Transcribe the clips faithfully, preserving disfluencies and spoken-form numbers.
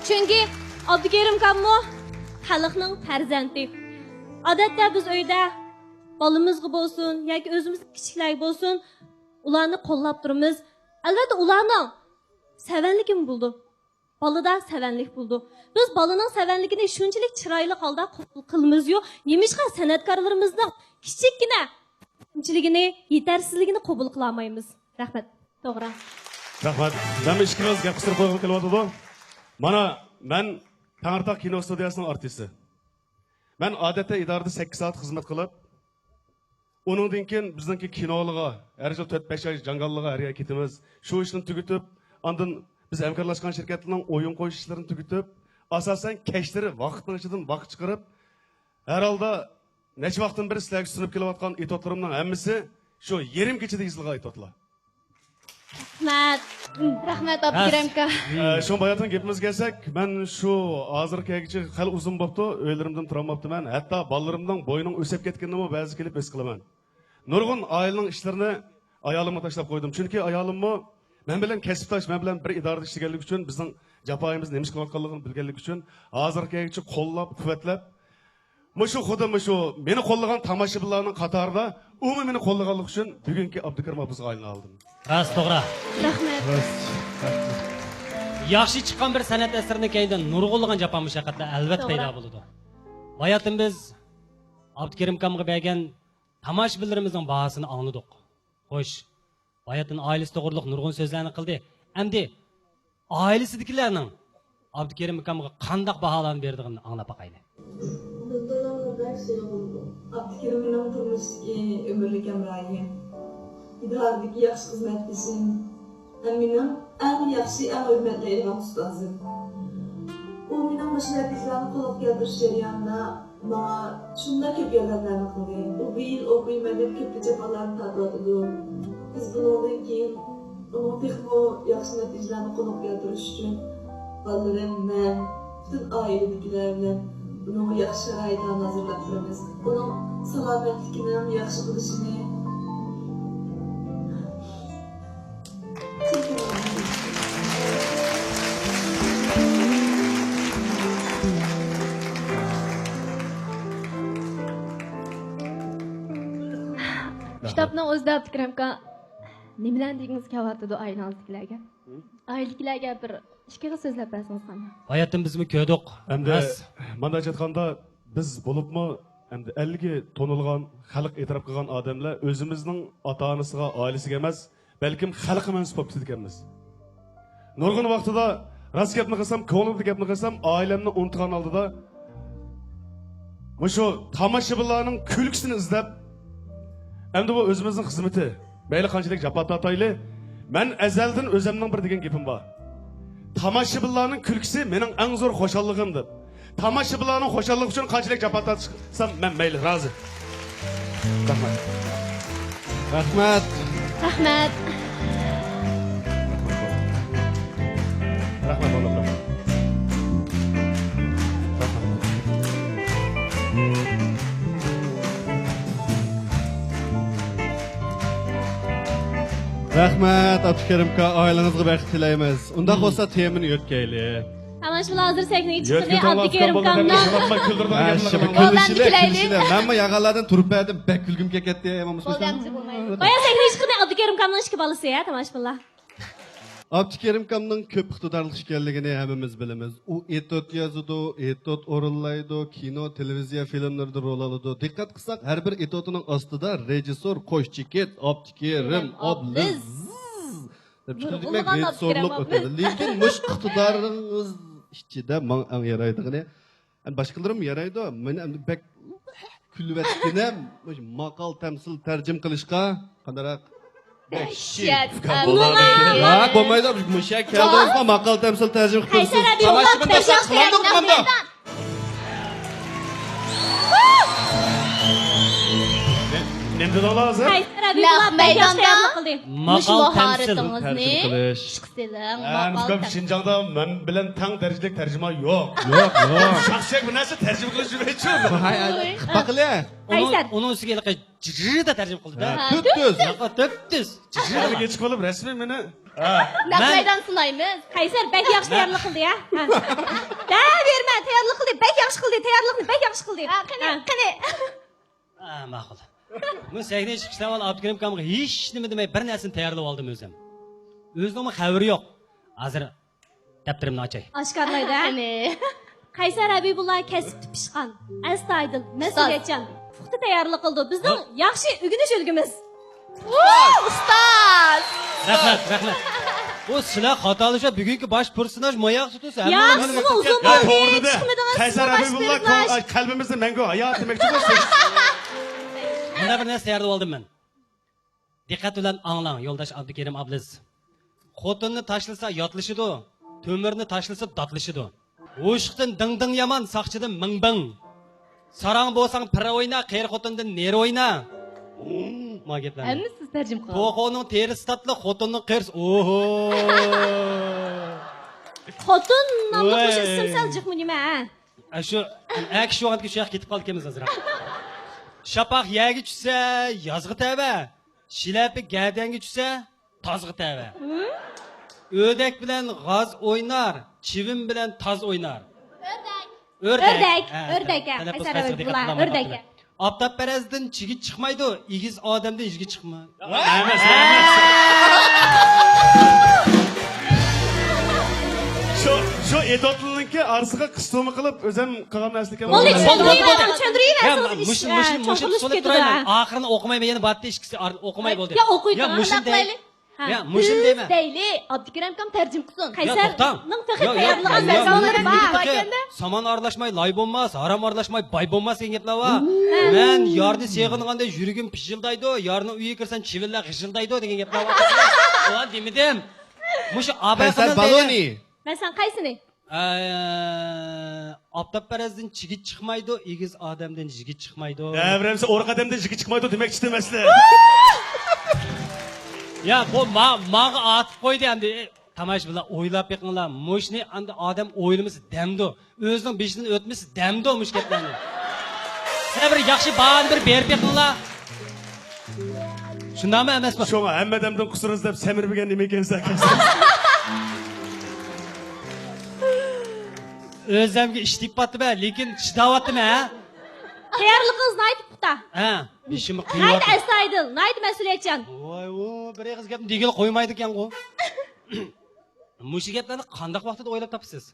چۈنكى ئابدۇكېرىم ئاكاممۇ خەلقنىڭ پەرزەنتى. ئادەتتە بىز ئۆيدە بالىمىزغا بولسۇن ياكى ئۆزىمىزنىڭ كىچىكلەرگە بولسۇن، ئۇلارنى قوللاپ تۇرىمىز. ئەلۋەتتە، ئۇلارنىڭ سەۋەنلىكىمۇ بولىدۇ. بالىدا سەۋەنلىك بولىدۇ. بىز بالىنىڭ سەۋەنلىكىنى شۇنچىلىك چىرايلىق ھالدا قوبۇل قىلىمىزيۇ، نېمىشقا سەنئەتكارلىرىمىزنىڭ كىچىككىنە كەمچىلىكىنى، يېتەرسىزلىكىنى قوبۇل قىلالمايمىز؟ رەھمەت. توغرا. رەھمەت. مەنمۇ ئىككىڭىز گەپ قىستۇرۇپ قويغۇم كېلىۋاتىدۇ. مانا، مەن تەڭرىتاغ كىنو ستۇدىيەسىنىڭ ئارتىسى. مەن ئادەتتە ئىدارىدە سەككىز سائەت خىزمەت قىلىپ، ئۇنىڭدىن كېيىن بىزنىڭكى كىنولىغا ھەر يىل تۆت-بەش ئاي جاڭگاللىغا ھەر يەرگە كېتىمىز. شۇ ئىشنى تۈگىتىپ، ئاندىن بىز ھەمكارلاشقان شىركەتلەرنىڭ ئويۇن قويۇش ئىشلىرىنى تۈگىتىپ، ئاساسەن كەچلىرى ۋاقىتنىڭ ئىچىدىن ۋاقىت چىقىرىپ، ھەر ھالدا نەچچە ۋاقىتتىن بېرى سىلەرگە سۇنۇپ كېلىۋاتقان ئېتوتلىرىمنىڭ ھەممىسى شۇ يېرىم كېچىدە يېزىلغان ئېتوتلار. رەھمەت. رەھمەت، ئابدۇكېرىم ئاكا. ئە، شۇڭا باياتىن گېپىمىزگە كەلسەك، مەن شۇ ھازىرغا كەلگۈچە خېلى ئۇزۇن بوپتۇ، ئۆيلىرىمدىن تۇرالماپتىمەن. ھەتتا بالىلىرىمنىڭ بوينىنىڭ ئۆسۈپ كەتكىنىنىمۇ بەزىدە كېلىپ ھېس قىلىمەن. نۇرغۇن ئائىلىنىڭ ئىشلىرىنى ئايالىمغا تاشلاپ قويدۇم. چۈنكى ئايالىممۇ مەن بىلەن كەسىپداش، مەن بىلەن بىر ئىدارىدە ئىشلىگەنلىكى ئۈچۈن، بىزنىڭ جاپايىمىزنى نېمە ئىش قىلىۋاتقانلىقىنى بىلگەنلىكى ئۈچۈن، ھازىرغا كەلگۈچە قوللاپ، قۇۋۋەتلەپ، مۇشۇ، خۇددى مۇشۇ مېنى قوللىغان تاماشىبىنلارنىڭ قاتارىدا ئۇمۇ مېنى قوللىغانلىقى ئۈچۈن بۈگۈنكى ئابدۇكېرىم ئابلىزغا ئايلىنىۋالدىم. راست، توغرا. رەھمەت. ياخشى چىققان بىر سەنئەت ئەسىرىنىڭ كەينىدە نۇرغۇنلىغان جاپا مۇشەققەتلەر ئەلۋەتتە توغرا. پەيدا بولىدۇ. باياتىن بىز ئابدۇكېرىم ئاكامغا بەرگەن تاماشىبىنلىرىمىزنىڭ باھاسىنى ئاڭلىدۇق. خوش، باياتىن ئائىلىسى توغرۇلۇق نۇرغۇن سۆزلەرنى قىلدى. ئەمدى ئائىلىسىدىكىلەرنىڭ ئابدۇكېرىم ئاكامغا قانداق باھالارنى بېرىدىغىنىنى ئاڭلاپ باقايلى. بۇندىن بەك شېرىن بولىدۇ. ئابدۇكېرىم مېنىڭ تۇرمۇشتىكى ئۆمۈرلۈك ھەمراھىم، ئىدارىدىكى ياخشى خىزمەتدىشىم، ھەم مېنىڭ ئەڭ ياخشى، ئەڭ ھۆرمەتلەيدىغان ئۇستازىم. ئۇ مېنىڭ مۇشۇ نەتىجىلەرنى قولغا كەلتۈرۈش جەريانىدا ماڭا شۇنداق كۆپ ياردەملەرنى قىلدى. ئۇ بىر يىل ئوقۇيمەن دەپ كۆپلا جاپالارنى تارتىۋاتىدۇ. بىز بۇنىڭدىن كېيىن ئۇنىڭ تېخىمۇ ياخشى نەتىجىلەرنى قولغا كەلتۈرۈش ئۈچۈن بالىلىرىم، مەن، پۈتۈن ئائىلىدىكىلەر بىلەن ئۇنىڭغا ياخشى شارائىتلارنى ھازىرلاپ بېرىمىز. ئۇنىڭ سالامەتلىكىنىڭ ياخشى بولۇشىنى كىتابنىڭ ئۆزىدە ئابدۇكېرىم ئاكا نېمىلەرنى دېگۈڭىز كېلىۋاتىدۇ ئائىلىڭىزدىكىلەرگە؟ ئائىلىدىكىلەرگە بىر ئىككى قىز سۆزلەپ بەرسىڭىز قانداق؟ باياتىن بىزمۇ كۆردۇق. ئەمدى راست. مانداق ئېيتقاندا، بىز بولۇپمۇ ئەمدى ئەلگە تونۇلغان، خەلق ئېتىراپ قىلغان ئادەملەر ئۆزىمىزنىڭ ئاتا-ئانىسىغا، ئائىلىسىگە ئەمەس، بەلكىم خەلققە مەنسۇپ بولۇپ كېتىدىكەنمىز. نۇرغۇن ۋاقتىدا راست گەپنى قىلسام، كۆڭلۈمدە گەپنى قىلسام، ئائىلەمنى ئۇنتۇغان ھالدا مۇشۇ تاماشىبىنلارنىڭ كۈلكىسىنى ئىزدەپ، ئەمدى بۇ ئۆزىمىزنىڭ خىزمىتى. مەيلى قانچىلىك جاپا تارتايلى، مەن ئەزەلدىن ئۆزەمنىڭ بىر دېگەن گېپىم بار. تاماشىبىنلارنىڭ كۈلكىسى مېنىڭ ئەڭ زور خۇشاللىقىم دەپ. تاماشىبىنلارنىڭ خۇشاللىقى ئۈچۈن قانچىلىك جاپا تارتسام، مەن مەيلى، رازى. رەھمەت. رەھمەت. رەھمەت. رەھمەت، بالام، رەھمەت. رەھمەت. رەھمەت، ئابدۇكېرىم ئاكا، ئائىلىڭىزگە بەخت تىلەيمىز. ئۇنداق بولسا، تېمىنى يۆتكەيلى. تاماشىبىنلار ھازىر سەھنىگە چىقتى، ئابدۇكېرىم ئاكامنىڭ. ھە، شۇ، بىر كۈلۈشىلى، كۈلۈشىلى. مەنمۇ ياغالاردىن تۇرۇپ بەردىم، بەك كۈلگۈم كېلىپ كەتتى. بايا سەھنىگە چىققىنى ئابدۇكېرىم ئاكامنىڭ ئىككى بالىسى، ھە، تاماشىبىنلار. ئابدۇكېرىم ئاكامنىڭ كۆپ ئىقتىدارلىق ئىكەنلىكىنى ھەممىمىز بىلىمىز. ئۇ ئېتوت يازىدۇ، ئېتوت ئورۇنلايدۇ، كىنو، تېلېۋىزىيە فىلىملىرىدا رول ئالىدۇ. دىققەت قىلساق، ھەر بىر ئېتوتىنىڭ ئاستىدا رېژىسسور، قوش چېكىت، ئابدۇكېرىم ئابلىز دەپ چىقىدۇ. دېمەك، رېژىسسورلۇق ئۆتىدۇ. لېكىن مۇشۇ ئىقتىدارىڭىز ئىچىدە ماڭا ئەڭ يارايدىغىنى، ئەمدى باشقىلىرىمۇ يارايدۇ، مېنى ئەمدى بەك كۈلۈۋەتكىنەم، مۇشۇ ماقال تەمسىل تەرجىمە قىلىشقا قانداقراق؟ دەھشەت. ياق، بولمايدۇ، مۇشۇ يەرگە كەلدىڭىزغا ماقال تەمسىل تەرجىمە قىلىپ تۇرسىز. تاماشىبىن باشقا قىلايدۇ قانداق؟ نېمە دېدىڭلار ھازىر؟ نەق مەيداندا مۇشۇ ماقال تەمسىل ماھارىتىڭىزنى تەرجىمە قىلىش. ئىشقا سېلىڭ. ھە، ماقال ئۇكام، تەمسىل. شىنجاڭدا مەن بىلەن تەڭ دەرىجىلىك تەرجىمە يوق. يوق، يوق. شەخسەن بىر نەرسە تەرجىمە قىلىش جۈرئەتچۇ. ھاي، ھاي، قىلىپ باقىلى. ئۇنىڭ، ئۇنىڭ ئۈستىگە ھېلىقى جىجىدا تەرجىمە قىلدى-دە. ھە، تۈپتۈز. تۈپتۈز. جىجىدا. كېچىكىپ قالىپ رەسمىي مېنى نەق مەيدان سىنايمىز. قەيسەر بەك ياخشى تەييارلىق قىلدى، ھە؟ ھە. دەۋېرىمەن، تەييارلىق قىلدى، بەك ياخشى قىلدى، تەييارلىقنى بەك ياخشى قىلدى. ھە، قېنى، ھە. قېنى. ھە، ماقۇل. بۇ سەھنىگە چىقىشتىن ئاۋۋال ئابدۇكېرىم ئاكامغا ھېچ نېمە دېمەي بىر نەرسىنى تەييارلىۋالدىم ئۆزۈم. ئۆزىنىڭمۇ خەۋىرى يوق. ھازىر دەپتىرىمنى ئاچاي. ئاشكارىلايدۇ، ھە؟ قېنى. قەيسەر ھەبىبۇللا كەسىپ تېپىشقان، ئەستايىدىل، مەسئۇلىيەتچان، پۇختا تەييارلىق قىلىدۇ. بىزنىڭ ياخشى ئۆگىنىش ئۈلگىمىز. ئۇستاز! رەھمەت، رەھمەت. بۇ سىلەر خاتالىشىپ، بۈگۈنكى باش پېرسوناژ ماياق تۇتۇسى. يا، سىزمۇ ئۇزۇن بولدى، چىقمىدىڭىز، قەيسەر ھەبىبۇللا، قەلبىمىزدە مەڭگۈ ھايات دېمەكچى بولسىز. مۇنداق بىر نەرسە تەييارلىۋالدىم مەن. دىققەت بىلەن ئاڭلاڭ، يولداش ئابدۇكېرىم ئابلىز. خوتۇننى تاشلىسا ياتلىشىدۇ، تۆمۈرنى تاشلىسا داتلىشىدۇ. ئوشۇقتىن دىڭ دىڭ يامان، ساقچىدىن مىڭ بىڭ. ساراڭ بولساڭ پىر ئوينا، قېرى خوتۇندىن نېرى ئوينا. ما گەپلەرنى. ھەممىسى سىز تەرجىمە قىلىڭ. توخۇنىڭ تېرىسى تاتلىق، خوتۇننىڭ قېرىسى. ئوھو. خوتۇن ناملىق مۇشۇ ئىسىم سەل جىقمۇ نېمە، ھە؟ ئە، شۇ، ئەكشىۋانتكى شۇ ياققا كېتىپ قالدىكەنمىز ئازراق. شاپاق يەرگە چۈشسە، يازغا تەۋە. شىلەپە گەدەنگە چۈشسە، تازغا تەۋە. ئۆردەك بىلەن غاز ئوينار، چىۋىن بىلەن تاز ئوينار. ئۆردەك. ئۆردەك. ئۆردەك، ھە، ھە، ھە، تەلەپپۇز قايسىغا دىققەت قىلماي قالمايدۇ. ئاپتاپپەرەزدىن چىگىت چىقمايدۇ، ئېگىز ئادەمدىن يىگىت چىقمايدۇ. ئەمەس، ئەمەس. شۇ، شۇ ئېتوتلىنىڭكى ئارىسىغا قىستۇرما قىلىپ، ئۆزۈم قىلغان نەرسىلىكەن. بولدى، چۈشەندۈرۈۋەر، چۈشەندۈرۈۋەر. يا، مۇشۇ، مۇشۇ، مۇشۇ تۇتۇپ تۇراي مەن. ئاخىرىنى ئوقۇماي، مەن يەنە باتتى ئىككىسى ئارىدا ئوقۇماي بولدى. يا، ئوقۇيدۇ. يا، مۇشۇنى دەي. يا، مۇشۇنى دەيمەن. دەيلى، ئابدۇكېرىم ئاكام تەرجىمە قىلسۇن. قەيسەرنىڭ تېخى تەييارلىغان مەزمۇنلىرى بار. سامان ئارىلاشماي لاي بولماس، ھارام ئارىلاشماي باي بولماس دېگەن گەپلەر بار. مەن يارنى سېغىنغاندا يۈرىكىم پىژىلدايدۇ، يارنىڭ ئۆيىگە كىرسەم چىۋىنلەر غىژىلدايدۇ دېگەن گەپلەر بار. ئۇلار دېمىدىم. مۇشۇ ئاباي قەيسەر بالونى. مەسىلەن، قايسىنى؟ ئە، ئاپتاپپەرەزدىن چىگىت چىقمايدۇ، ئېگىز ئادەمدىن يىگىت چىقمايدۇ. ھە، بىرەمسە ئورۇق ئادەمدىن يىگىت چىقمايدۇ دېمەكچىدىم ئەسلى. يا، بۇ ما-، ماغا ئاتىپ قويدى ئەمدى. ئە، تاماشىبىنلار ئويلاپ بېقىڭلار. مۇشۇنى ئەمدى ئادەم ئويلىمىسا دەمدۇ. ئۆزىنىڭ بېشىدىن ئۆتمىسە دەمدۇ مۇشۇ گەپلەرنى. سىلەر بىر ياخشى باھانە بىر بېرىپ بېقىڭلار. شۇنداقمۇ ئەمەسمۇ؟ شۇڭا ھەممە ئادەمدىن قۇسۇر ئىزدەپ سەمرىمىگەن نېمە ئىكەنسىز ئاكا؟ ئۆزۈمگە ئىش تېپىۋاتىمەن، لېكىن چىداۋاتىمەن، ھە؟ تەييارلىقىڭىز ناھايىتى پۇختا. ھە، بېشىمنى ناھايىتى قىيىۋاتىمەن. ئەستايىدىل، ناھايىتى مەسئۇلىيەتچان. ۋاي، ئۇ بىر ئېغىز گەپنى دېگىلى قويمايدىكەنغۇ. مۇشۇ گەپلەرنى قانداق ۋاقىتتا ئويلاپ تاپىسىز؟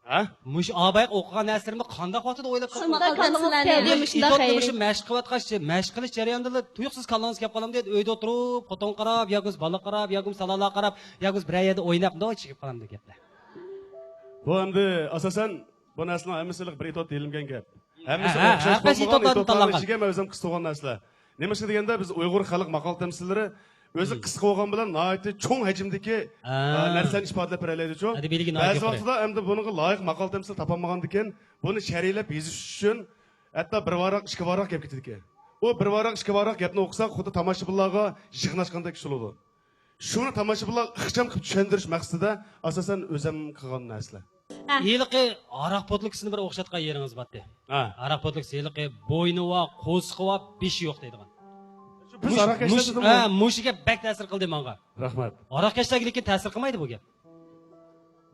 ھە؟ مۇشۇ ئابايغا ئوقۇغان نەرسىلىرىمنى قانداق ۋاقىتتا ئويلاپ تاپىمەن؟ شۇنداق كاللىڭىز كەلدى، مۇشۇنداق مۇشۇ خەير. مۇشۇ مەشىق قىلىۋاتقان، مەشىق قىلىش جەريانىدىلا تۇيۇقسىز كاللىڭىز كەپ قالامدۇ؟ ئۆيدە ئولتۇرۇپ، خوتۇنغا قاراپ، ياكى بولمىسا بالىغا قاراپ، ياكى بولمىسا سالالا قاراپ، ياكى بولمىسا بىرەر يەردە ئويناپ، مۇنداق چىقىپ قالامدۇ گەپلەر. بۇ ئەمدى ئاساسەن بۇ نەرسىنىڭ ھەممىسى بىر ئېتوت دېيىلمىگەن گەپ. ھەممىسى ھە، ھە، ئوخشاش ھەممىسى بولمىغان ئېتوتلاردىن ئېتوتلارنىڭ تاللانغان. ئىچىگە مەن ئۆزۈم قىستىغان نەرسىلەر. نېمىشقا دېگەندە، بىز ئۇيغۇر خەلق ماقال تەمسىللىرى ئۆزى قىسقا بولغان بىلەن ناھايىتى چوڭ ھەجىمدىكى، ھە. ئە، نەرسىلەرنى ئىپادىلەپ بېرەلەيدىچۇ. بەزى ۋاقىتتا ئەمدى بۇنىڭغا لايىق ماقال تەمسىل تاپالمىغاندىكىن، بۇنى شەرھلەپ يېزىش ئۈچۈن ھەتتا بىر ۋاراق، ئىككى ۋاراق گەپ كېتىدىكەن. ئۇ بىر ۋاراق، ئىككى ۋاراق گەپنى ئوقۇساق، خۇددى تاماشىبىنلارغا يىغىن ئاچقاندەك ئىش بولىدۇ. شۇنى تاماشىبىنلارغا ئىخچام قىلىپ چۈشەندۈرۈش مەقسىتىدە ئاساسەن ئۆزۈم قىلغان نەرسىلەر. ھە. ھېلىقى ھاراق پوتۇلكىسىنى بىر ئوخشاتقان يېرىڭىز بارتى. ھە. ھاراق پوتۇلكىسى ھېلىقى بوينى بار، قورسىقى بار، بېشى يوق دەيدىغان. شۇ بىز مۇش-، ھاراقكەشلەر مۇش-، دېدىمغۇ؟ ھە، مۇشۇ گەپ بەك تەسىر قىلدى ماڭا. رەھمەت. ھاراقكەشلەرگە لېكىن تەسىر قىلمايدۇ بۇ گەپ.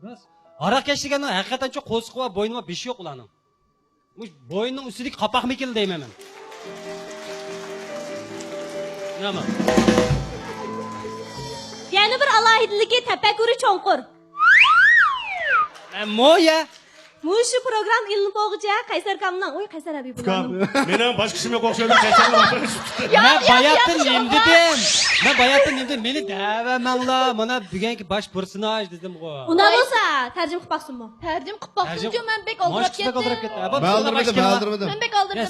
راست. ھاراقكەش دېگەننىڭ ھەقىقەتەن شۇ قورسىقى بار، بوينى بار، بېشى يوق ئۇلارنىڭ. مۇشۇ بوينىنىڭ ئۈستىدىكى قاپاقمىكىن دەيمەن مەن. نېمە؟ يەنە بىر ئالاھىدىلىكى، تەپەككۇرى چوڭقۇر. مەنمۇ يە. مۇشۇ پروگرامما ئېلىنىپ بولغۇچە قەيسەر ئاكامنىڭ، ئۇي، قەيسەر ھەبىبۇللانىڭ. ئۇكام، مېنىڭ باشقا ئىشىم يوق ئوخشايدۇ، قەيسەرنىڭ باشقا ئىشى. مەن باياتتىن نېمە دېدىم؟ مەن باياتتىن نېمە دېدىم؟ مېنى دەۋەرمەڭلار، مانا بۈگۈنكى باش پېرسوناژ دېدىمغۇ. ئۇنداق بولسا تەرجىمە قىلىپ باقسۇنمۇ؟ تەرجىمە قىلىپ باقسۇنچۇ، مەن بەك ئالدىراپ كەتتىم. مەن ئالدىرىمىدىم، مەن ئالدىرىمىدىم. مەن بەك ئالدىرىپ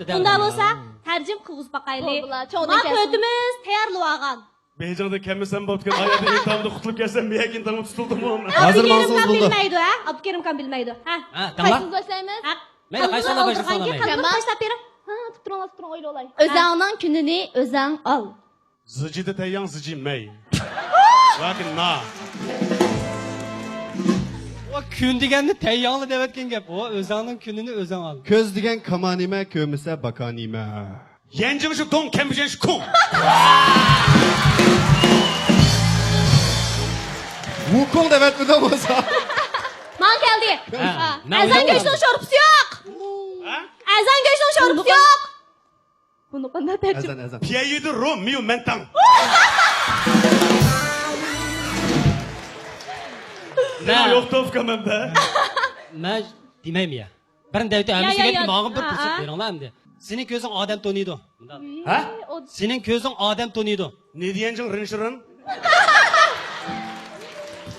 كەتتىم. ئۇنداق بولسا تەرجىمە قىلغۇزۇپ باقايلى. ما تۆتىمىز تەييارلىۋالغان. بېيجىڭدىن كەلمىسەم بوپتىكەن، ئاي ئەدە ئىنتامدا قۇتۇلۇپ كەلسەم، مېيەك ئىنتامغا تۇتۇلدىمۇ؟ ھازىر ماڭسىڭىز بولىدۇ. بىلمەيدۇ، ھە؟ ئابدۇكېرىم ئاكام بىلمەيدۇ، ھە؟ ھە، تەڭلا. قايسىمىز باشلايمىز؟ ھە. مەيلى، قايسىڭلار باشلىساڭلار مەيلى. تاشلاپ بېرىڭ. ھە، تۇتۇپ تۇرۇڭلار، تۇتۇپ تۇرۇڭ، ئويلىۋالاي. ئۆزەڭنىڭ كۈنىنى ئۆزەڭ ئال. زىجىدە تەيياڭ زىجى مەي. ياكى نا. ئۇ كۈن دېگەننى تەيياڭلا دەۋەتكەن گەپ. ئۇ ئۆزەڭنىڭ كۈنىنى ئۆزەڭ ئال. كۆز دېگەن كامانىمە، كۆرمىسە باكانىمە. يەنجىڭ شۇ دۇڭ كەمبىجەن شۇ كۇڭ. ۋۇكوڭ دەۋەتمىدىڭ بولسا. ماڭا كەلدى. ھە، ھە. مەن ئەزان ئويلاپ گۆشنىڭ شورپىسى يوق. ھە؟ ئەزان گۆشنىڭ شورپىسى يوق. بۇنى قانداق تەرجىمە؟ ئەزان، ئەزان. پيەيۈدە رو ميۇ مەنتاڭ. مەن يوق توفكا مەنبە. مەن دېمەيمەن يا. بىرنى دەۋېتىڭ، يا، ھەممىسىگە يا، يا. ماڭا بىر پۇرسەت بېرىڭلار ئەمدى. سېنىڭ كۆزۈڭ ئادەم تونۇيدۇ. ھە؟ سېنىڭ كۆزۈڭ ئادەم تونۇيدۇ. نېدىيەنجىڭ رىنشىرىن؟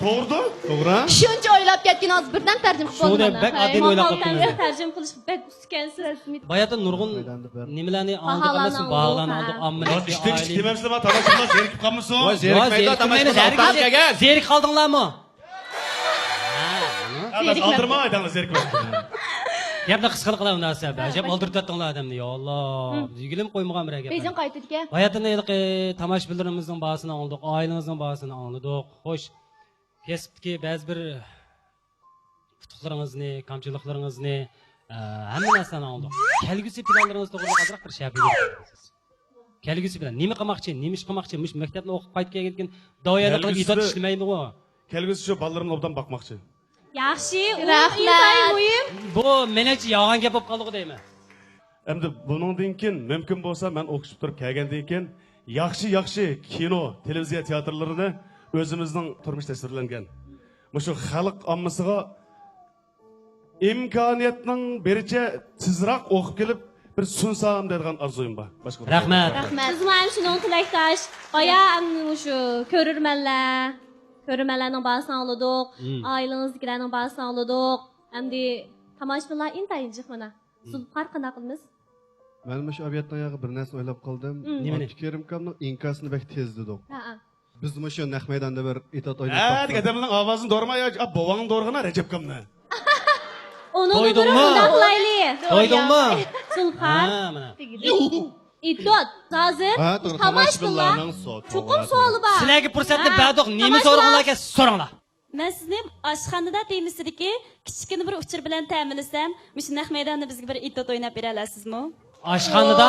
توغرىدۇ؟ توغرا. شۇنچە ئويلاپ كەتكىنىڭىز بىردەم تەرجىمە قىلىپ شۇنى بولمىدىمۇ؟ بەك ئاددىي ئويلاپ قاپتىمەن. تەرجىمە قىلىش بەك ئۇستىكەنسىز. باياتىن نۇرغۇن نېمىلەرنى ئاڭلىدۇق، ئەمەسمۇ؟ باھالارنى ئاڭلىدۇق، ئاممىنى. ئىشتىن چىقىپ دېمەمسىلەر، تاماشىبىنلار زېرىكىپ قالمىسۇن. ۋاي، زېرىكمەيدۇ، تاماشىبىنلار ئالدىراپ كەلگەن. زېرىك قالدىڭلارمۇ؟ زېرىكمەڭ. گەپنى قىسقىلىق قىلىڭ، مۇناسىۋەت. ئەجەب ئالدىرىپ تەتتىڭلار ئادەمنى، يا ئاللا. يۈگۈلۈپ قويمىغان بىرەر گەپ. بېيجىڭ قايتىدىكەن. باياتىن ھېلىقى تاماشىبىنلىرىمىزنىڭ باھاسىنى ئاڭلىدۇق، ئائىلىڭىزنىڭ باھاسىنى ئاڭلىدۇق. خوش، كەسىپتىكى بەزى بىر ئۇتۇقلىرىڭىزنى، كامچىلىقلىرىڭىزنى، ئە، ھەممە نەرسىلەرنى ئاڭلىدۇق. كەلگۈسى پىلانلىرىڭىز توغرىلىق ئازراق بىر شەپە بېرىڭ. كەلگۈسى بىلەن نېمە قىلماقچى، نېمە ئىش قىلماقچى؟ مۇشۇ مەكتەپنى ئوقۇپ قايتىپ كەلگەندىن كېيىن داۋايانلىق قىلىپ كەلگۈسىدە، ئىجاد ئىشلىمەيدىغۇ؟ كەلگۈسى شۇ بالىلىرىمنى ئوبدان باقماقچى. ياخشى، ئۇ رەھمەت. ئىنتايىن مۇھىم. بۇ مېنىڭچە يالغان گەپ بولۇپ قالدىغۇ دەيمەن. ئەمدى بۇنىڭدىن كېيىن مۇمكىن بولسا مەن ئوقۇش پۈتتۈرۈپ كەلگەندىن كېيىن ياخشى، ياخشى كىنو، تېلېۋىزىيە تىياتىرلىرىنى ئۆزىمىزنىڭ تۇرمۇش تەسۋىرلەنگەن مۇشۇ خەلق ئاممىسىغا ئىمكانىيەتنىڭ بېرىچە تېزراق ئوقۇپ كېلىپ، بىر سۇنسام دەيدىغان ئارزۇيۇم بار. باشقا رەھمەت. رەھمەت. بىزمۇ ھەم شۇنىڭغا تىلەكداش. بايا ھەم شۇ كۆرۈرمەنلەر، كۆرۈرمەنلەرنىڭ باھاسىنى ئاڭلىدۇق، مم. ئائىلىڭىزدىكىلەرنىڭ باھاسىنى ئاڭلىدۇق. ئەمدى تاماشىبىنلار ئىنتايىن جىق مانا. مم. زۇلپىقار قانداق قىلىمىز؟ مەن مۇشۇ ئابىيەتنىڭ ياغى بىر نەرسىنى ئويلاپ قالدىم. مم. نېمىنى؟ ئابدۇكېرىم ئاكامنىڭ ئىنكاسىنى بەك تېزلىدۇق. ھە، ھە. بىز مۇشۇ نەق مەيداندا بىر ئېتوت ئويناپ ھە، باقساق. ئادەمنىڭ ئاۋازىنى دورىما يا، بوۋاڭنى دورىغىنا رەجەپكامنى. ئۇنىڭدىن تويدۇڭمۇ؟ بۇرۇن مۇنداق قىلايلى. تويدۇڭمۇ؟ زۇلپىقار. ھە، مانا. ئېتوت، ھازىر ھە، توغرا، تاماشىبىنلار تاماشىبىنلارنىڭ سو-، چوقۇم سوئالى بار. سىلەرگە پۇرسەتنى ھە. بەردۇق، نېمە تاماشىبىنلار. سورىغۇڭلار كەلسە سوراڭلار. مەن سىزنى ئاشخانىدا تېمىسىدىكى كىچىككىنە بىر ئۇچۇر بىلەن تەمىنلىسەم، مۇشۇ نەق مەيداندا بىزگە بىر ئېتوت ئويناپ بېرەلەيسىزمۇ؟ ئاشخانىدا؟